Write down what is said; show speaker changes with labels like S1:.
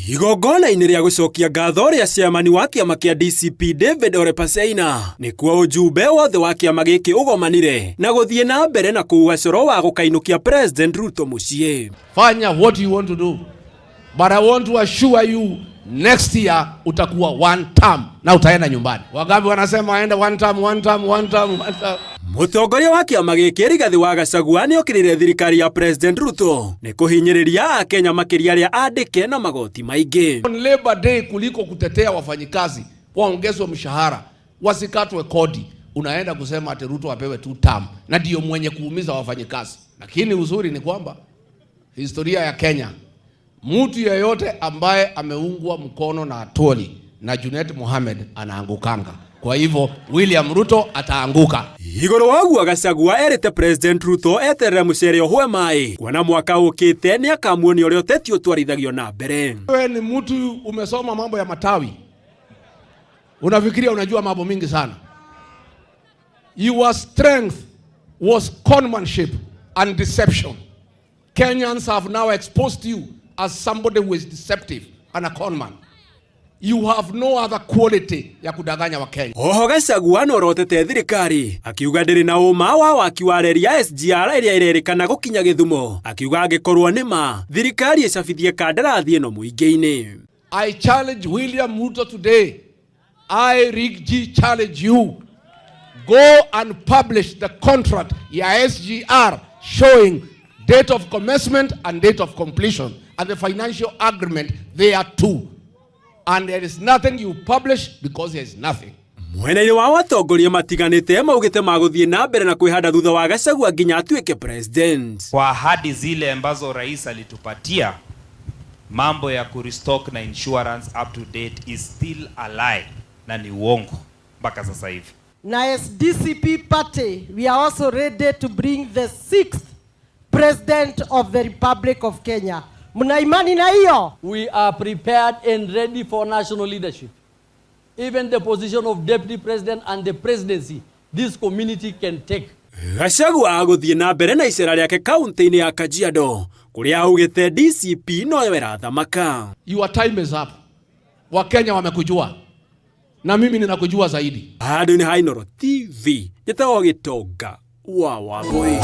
S1: Igongona-inĩ rĩa gũcokia ngatho rĩa chairman wa kĩama kĩa DCP David Ole Parseina, nĩkuo ũjumbe wothe wa kĩama gĩkĩ ũgomanire na gũthiĩ na mbere na kuuga coro wa gũkainũkia President Ruto mũciĩ.
S2: Fanya what you want to do, but I want to assure you, next year utakuwa one term na utaenda nyumbani. Wangapi wanasema aende one term, one term, one term, one term?
S1: Mũtongoria wa kĩama gĩkĩ Rigathĩ wa Gachagua nĩokĩrĩire thirikari ya President Ruto nĩ kũhinyĩrĩria Akenya, makĩria arĩa andĩke na magoti maingĩ.
S2: On Labor Day, kuliko kutetea wafanyikazi waongezwe mshahara, wasikatwe kodi, unaenda kusema ati Ruto apewe two term, na ndio mwenye kuumiza wafanyikazi. Lakini uzuri ni kwamba historia ya Kenya, mtu yeyote ambaye ameungwa mkono na Atwoli na Junet Mohamed anaangukanga. Kwa hivyo William Ruto ataanguka.
S1: Igũrũ wa ũguo, Gachagua erĩte President Ruto eterere mũcere ũhwe maĩ, kuona mwaka ũkĩte nĩ akamuonia ũrĩa ũteti ũtwarithagio na mbere.
S2: Wewe ni mtu umesoma mambo ya matawi, unafikiria unajua mambo mingi sana. Your strength was conmanship and deception. Kenyans have now exposed you as somebody who is deceptive and a conman. You have no other quality ya kudanganya Wakenya.
S1: Oho Gachagua no orotete thirikari akiuga ndĩrĩ na ũma wa waki wa reri ya SGR ĩrĩa ĩrerĩkana gũkinya Gĩthumo, akiuga angĩkorwo nĩ ma, thirikari ĩcabithie kandarathi ĩno mũingĩ-inĩ.
S2: I challenge William Ruto today. I, Riggy G, challenge you. Go and publish the contract ya SGR showing date of commencement and date of completion and the financial agreement there too. And there is nothing you publish because there is nothing.
S1: Mwena-inĩ wa atongoria matiganĩte maugĩte magũthiĩ na mbere na kwĩhanda thutha wa Gachagua nginya atuĩke president.
S3: Kwa ahadi zile ambazo rais alitupatia, mambo ya kurestock na insurance up to date is still a lie na ni uongo mpaka sasa hivi.
S4: Na as DCP party, we are also ready to bring the sixth president of the Republic of Kenya. Mna imani na hiyo?
S5: We are prepared and ready for national leadership. Even the position of deputy president and the presidency, this community can take.
S1: Gachagua agũthiĩ na mbere na icera rĩake kaunti-inĩ ya Kajiado, kũrĩa augĩte DCP noyo ĩrathamaka.
S2: Your time is up. Wakenya wamekujua na mimi ninakujua zaidi.
S1: Handũ-inĩ ha Inooro TV, njĩtagwo Gĩtonga wa Wambui.